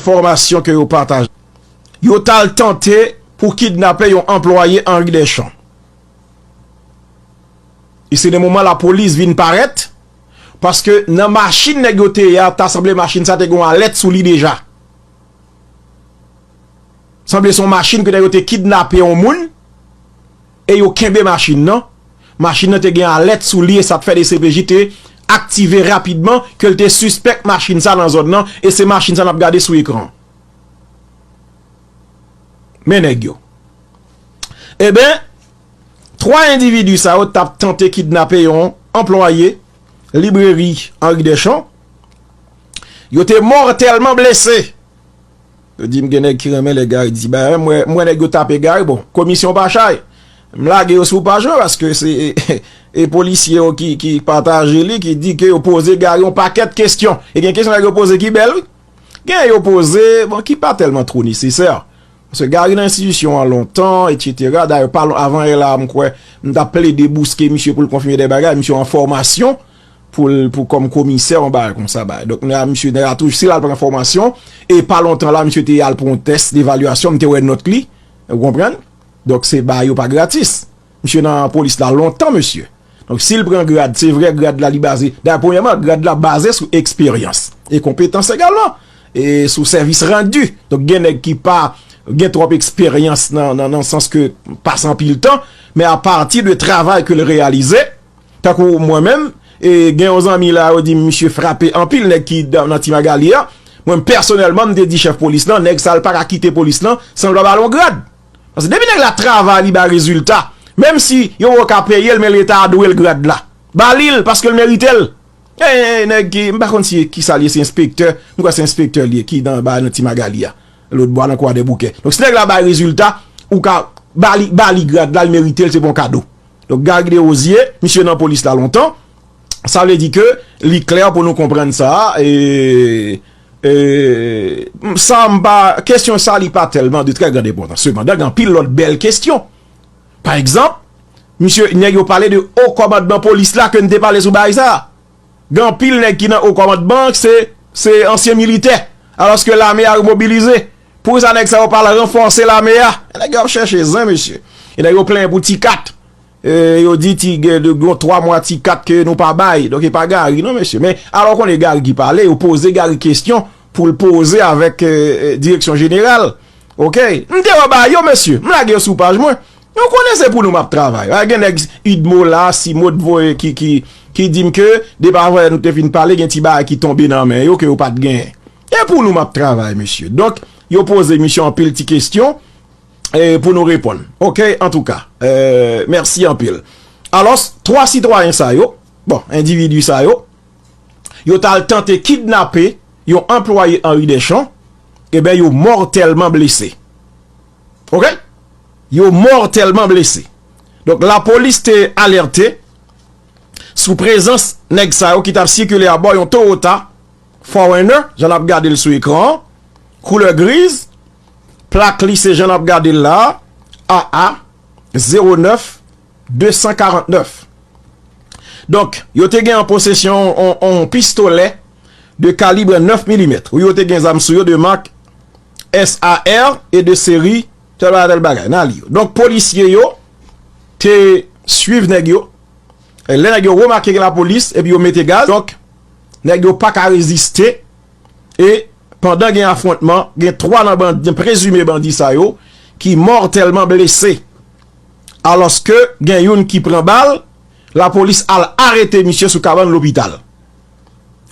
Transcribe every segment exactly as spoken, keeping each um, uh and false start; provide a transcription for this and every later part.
Enfòmasyon ke yo pataje. Yo t al tante pou kidnape yon anplwaye Henri Deschamps. E se nan moman lapolis vin parèt, paske nan machin nèg yo te ye a, ta sanble machin sa te gen yon alèt sou li deja. Sanble se yon machin ke nèg yo te kidnape yon moun, e yo kenbe machin nan. Machin nan te gen alèt sou li, e sa t fè D C P J te aktive rapidman ke l te sispèk machin sa nan zòn nan, e se machin sa n ap gade sou ekran. Men nèg yo. Eben, twa endividi sa yo t ap tante kidnape yon anplwaye libreri Henri Deschamps. Yo te mòtèlman blese. Yo di m gen nèg ki renmen lè Gary di bagay, m wè, m wè nèg yo tape Gary, bon, komisyon pa chay. M lage yo sou paj mwen paske se e polisye yo ki, ki pataje li, ki di ke yo poze Gary yon pakèt kesyon. E gen kesyon nèg yo poze ki bèl, wi. Gen yo poze, bon, ki pa tèlman two nesesè. Paske Gary nan enstitisyon an lontan, etsetera. Dayè, pa lon-, avan yè la, m kwè, m t ap plede bouske misye pou l konfime de bagay. Misye an fòmasyon pou l, pou kòm komisè, yon bagay konsa, bagay. Donk, nèg la, misye, nèg la toujou, si l al pran fòmasyon, e pa lontan la, misye te al pran yon tès devalyasyon, m te wè nòt li, ou konprann? Donk, se bagay yo pa gratis. Misye nan polis la lontan, mesye. Donk, si l pran grad, se vre grad la li baze. Dayè, premyèman, grad la baze sou eksperyans e konpetans egalman, e sou sèvis randi. Donk, gen nèg ki pa gen twòp eksperyans nan, nan, nan sans ke pase anpil tan, men apati de travay ke l reyalize, tankou mwen menm, e gen yon zanmi la, yo di m misye frape anpil nèg ki dan-, nan Ti Magali a. Mwen, pèsonèlman, m te di chèf polis lan, nèg sa, l pa ka kite polis lan san l pa ba l yon grad. Paske depi nèg la travay, li bay rezilta, menm si yo poko ka peye l, men Leta a dwe l grad la. Ba li l, paske l merite l. E, e, nèg ki, m pa konn si kisa li ye, se enspektè, m kwè se enspektè li ye, ki nan, ba nan Ti Magali a, lòtbò a, nan Kwadèboukè. Donk, si nèg la bay rezilta, ou ka ba li, ba li grad la, l merite l, se pa yon kado. Donk, Gary Desrosiers, misye nan polis la lontan, sa vle di ke li klè pou nou konprann sa, e, e, sa m pa, kesyon sa li pa tèlman de trè grand enpòtans. Sepandan, gen anpil lòt bèl kesyon. Pa egzanp, misye, nèg yo pale de o kòmandman polis la ke n te pale sou bagay sa. Gen anpil nèg ki nan o kòmandman, se, se ansyen militè. Alòske lame a remobilize. Poukisa nèg sa yo pa al ranfòse lame a? Nèg yo ap chèche zen, mesye. E nèg yo plenyen pou ti kat. E, yo di ti gen de, gen twa mwa ti kat ke nou pa bay. Donk, e pa Gary, non, mesye. Men, alò konnen Gary ki pale, yo poze Gary kesyon pou l poze avèk, e, e, direksyon jeneral. Oke? M te wè ba yo, mesye. M lage yo sou paj mwen. Nou konnen se pou nou m ap travay. A, gen nèg Idmo la, Simo t voye ki, ki, ki di m ke depi avan nou te fin pale, gen ti bagay ki tonbe nan men yo ke yo pa t genyen. E pou nou m ap travay, mesye. Donk, yo poze misye anpil ti kesyon, e, pou nou reponn. Oke, antouka, e, mèsi anpil. Alòs, twa sitwayen sa yo, bon, endividi sa yo, yo t al tante kidnape yon anplwaye Henri Deschamps, eben, yo mòtèlman blese. Oke? Yo mòtèlman blese. Donk, lapolis te alète sou prezans nèg sa yo ki t ap sikile abò yon Toyota Forerunner, jan n ap gade l sou ekran an, koulè griz, plak li se jan n ap gade l la a, A A zewo nèf de san karant nèf. Donk, yo te gen an posesyon on, on pistolè de kalib nèf milimèt. Wi, yo te gen zam sou yo de mak S A R e de seri tèl bagay, tèl bagay. N a li yo. Donk, polisye yo te swiv nèg yo. E lè nèg yo remake gen lapolis, epi yo mete gaz. Donk, nèg yo pa ka reziste. E pandan gen afwontman, gen twa nan bandi, prezime bandi sa yo, ki mòtèlman blese. Alòske gen youn ki pran bal, lapolis al arete misye sou kabann lopital.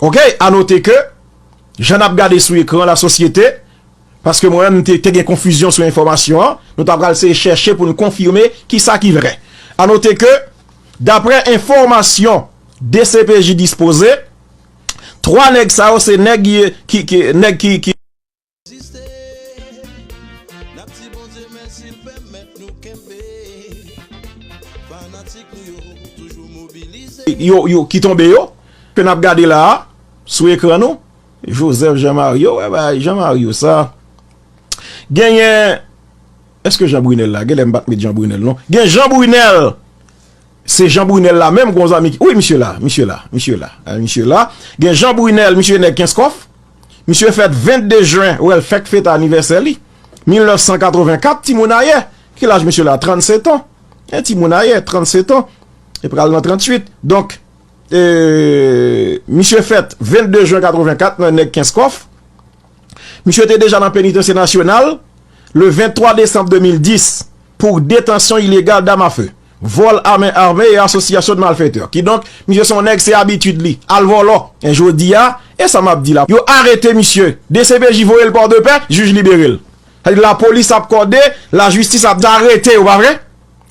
Oke, a note ke, jan n ap gade sou ekran lasosyete, paske mwen menm, m te, te gen konfizyon sou enfòmasyon an, nou ta pral seye chèche pou n konfime kisa ki vrè. A note ke, daprè enfòmasyon D C P J dispoze, twa nèg sa yo se nèg ki, ki, ki, nèg ki, ki Egziste. N ap di Bondye mèsi l pèmèt nou kenbe. Fanatik nou yo toujou mobilize. Yo, yo, ki tonbe yo, ke n ap gade la a, sou ekran nou, Joseph Jean Mario, wè, bay Jean Mario sa. Genyen, èske Jean Brunel la? Genlè m pa t met Jean Brunel, non. Gen Jean Brunel. Se Jean Brunel la menm, gon zanmi ki, wi, misye la, misye la, misye la, a, misye la. Gen Jean Brunel, misye nèg Kenskòf. Misye fèt vennde jen, wè l fèk fete anivèsè li. Mil nèf san katrevenkat, timoun ayè. Ki laj misye la? Trannset an. E timoun ayè, trannset an. E pral nan tranntuit. Donk, e, misye fèt vennde jen katrevenkat nan nèg Kenskòf. Misye te deja nan penitansye nasyonal le venntwa desanm de mil dis pou detansyon ilegal dam a fe, vòl a men ame e asosyasyon de malfektè. Kidonk, misye se yon nèg, se abitid li al vòlò. E jodi a, e sa m ap di la, yo arete misye, D C P J voye l Pòdepè, jij libere l. Sa di lapolis ap kòde, lajistis ap arete yo, pa vre?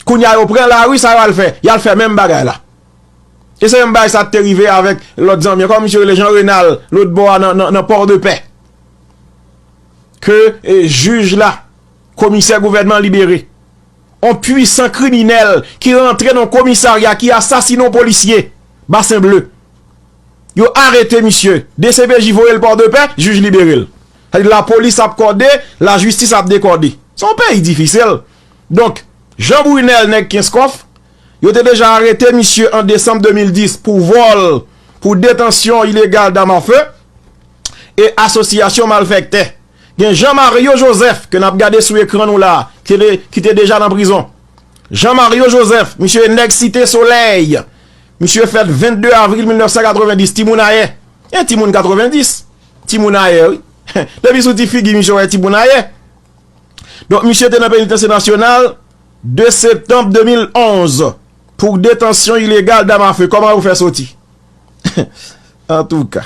Kounye a yo pran lari, sa yo al fè? Y al fè menm bagay la. E se menm bagay sa k te rive avèk lòt zanmi an, kòman misye rele, Jean Renald, lòt bò a nan, nan, nan Pòdepè. Ke, e, jij la, komisè gouvènman libere. On pwisan kriminèl ki rantre nan komisarya, ki asasine on polisye, Basen Ble. Yo arete misye, D C P J voye l Pòdepè, jij libere l. Sa di lapolis ap kòde, lajistis ap dekòde. Se yon peyi difisil. Donk, Jean Brunel, nèg Kenskòf, yo te deja arete misye an desanm de mil dis pou vòl, pou detansyon ilegal dam a fe e asosyasyon malfektè. Gen Jean Mario Joseph, ke n ap gade sou ekran nou la, ki te, ki te deja nan prizon. Jean Mario Joseph, misye nèg Site Solèy. Misye fèt vennde avril mil nèf san katrevendis, timoun ayè. E timoun katrevendis, timoun ayè, wi. Depi sou ti figi misye, w wè timoun ayè. Donk, misye te nan penitansye nasyonal de septanm de mil onz pou detansyon ilegal dam a fe. Kòman yo fè soti? Antouka,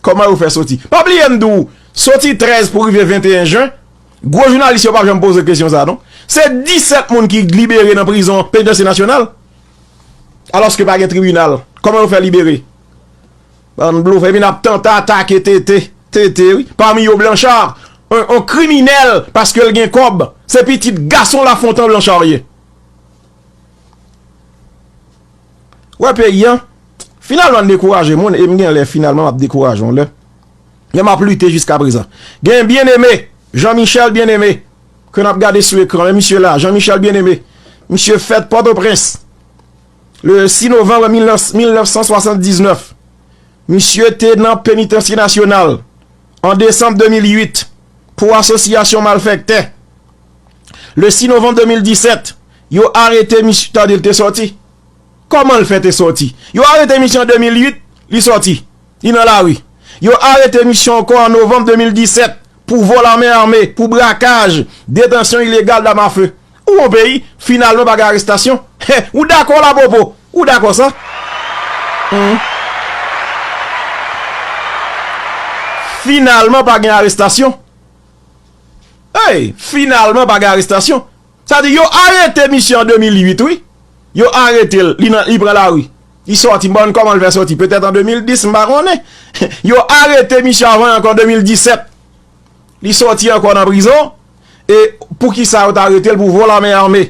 kòman yo fè soti? Pa bliye m di w, soti trèz pou rive venteyen jen, gwo jounalis yo p ap janm poze kesyon sa a, non. Se disèt moun ki libere nan prizon penitansye nasyonal, alòske pa gen tribinal. Kòman yo fè libere? Bann blofè, epi n ap tante atake T T, T T, wi. Pami yo, Blanchard, on, on kriminèl, paske l gen kòb. Se pitit gason Lafontan Blanchard ye. Wè peyi a, finalman, n dekouraje moun, e m gen lè, finalman, m ap dekouraje yon lè. Men m ap lite jiska prezan. Gen Bien-Aimé, Jean Michel Bien-Aimé, ke n ap gade sou ekran, men misye la, Jean Michel Bien-Aimé. Misye fèt Pòtoprens, le sis novanm mil nèf, mil nèf san swasanndiznèf. Misye te nan penitansye nasyonal an desanm de mil uit pou asosyasyon malfektè. Le sis novanm de mil disèt, yo arete misye, tande, l te sòti. Kòman l fè te sòti? Yo arete misye an de mil uit, li sòti. Li nan lari. Yo arete misye ankò an novanm de mil disèt pou vòl a men ame, pou brakaj, detansyon ilegal dam a fe. Ou yon peyi, finalman pa gen arestasyon. He, ou dakò la, Popo? Ou dakò sa? Hmm. Finalman pa gen arestasyon. Hey, finalman pa gen arestasyon. Sa di yo arete misye an de mil uit, wi. Yo arete l, li nan, li pran lari. Li sòti, m pa konn kòman l fè sòti, petèt an de mil dis, m pa konnen. Yo arete misye avan ankò de mil disèt. Li sòti ankò nan prizon. E poukisa yo t arete l? Pou vòl a men ame,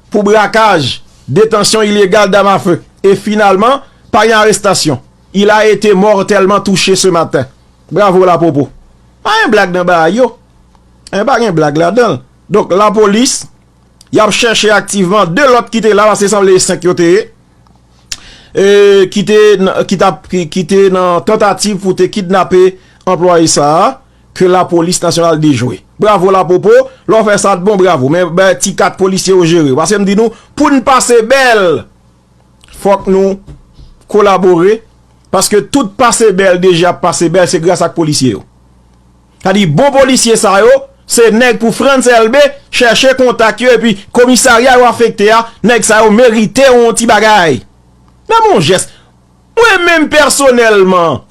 pou brakaj, detansyon ilegal dam a fe. E finalman, pa gen arestasyon. Il a été mortellement touché ce matin. Bravo Lapopo. Pa gen blag nan bagay yo. E pa gen blag ladan l. Donk, lapolis, y ap chèche aktivman de lòt ki te la, paske sanble e senk yo te ye, e, ki te nan, ki t ap, ki, ki te nan tantativ pou te kidnape anplwaye sa a, ke lapolis nasyonal dejwe. Bravo Lapopo, lè w fè sa, bon, bravo. Men, ben, ti kat polisye yo jere. Paske m di nou, pou n pase bèl, fòk nou kolabore, paske tout pase bèl, D G ap pase bèl, se gras ak polisye yo. Sa di, bon polisye sa yo, se nèg pou Frantz Elbé chèche kontak yo, epi komisarya yo afekte a, nèg sa yo merite yon ti bagay. Menm yon jès. Mwen menm pèsonèlman,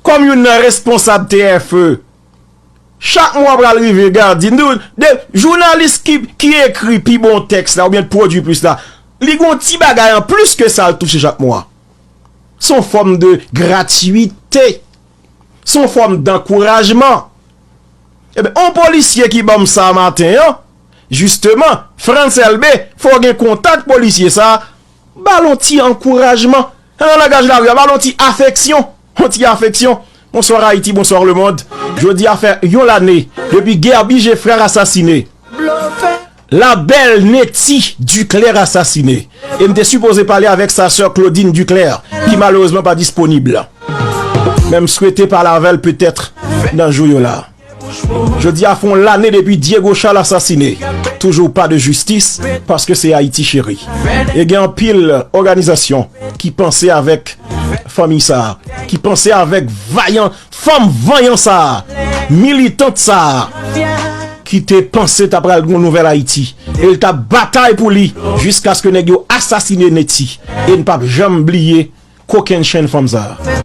kòm youn nan responsab T F E, chak mwa pral rive, gad, di nou, de jounalis ki, ki ekri pi bon tèks la, oubyen pwodui plis la, li gon ti bagay an plis ke sa l touche chak mwa. Se yon fòm de gratwite. Se yon fòm dankourajman. Ebyen, yon polisye ki ban m sa maten an, jisteman, Frantz Elbé, fò w gen kontak polisye sa, ba l yon ti ankourajman. Nan langaj lari a, ba l yon ti afeksyon. Yon ti afeksyon. Bonsoir Haïti, bonsoir le monde. Jodi a fè yon lane depi Guerby Geffrard asasine. La belle Netty Duclair asasine. E m te sipoze pale avèk sa sè Claudine Duclair, ki malerezman pa disponib. Men m swete pale avè l petèt nan jou yo la. Jodi a fè yon lane depi Diego Charles asasine. Toujours pas de justice, paske se Ayiti cheri. E gen anpil òganizasyon ki panse avèk fanmi sa a, ki panse avèk vayan, fanm vanyan sa a, militant sa a, ki te panse ta pral gen yon nouvèl Ayiti. E l t ap batay pou li jiskaske nèg yo asasine Netty. E n p ap janm bliye kokenn chenn fanm sa a.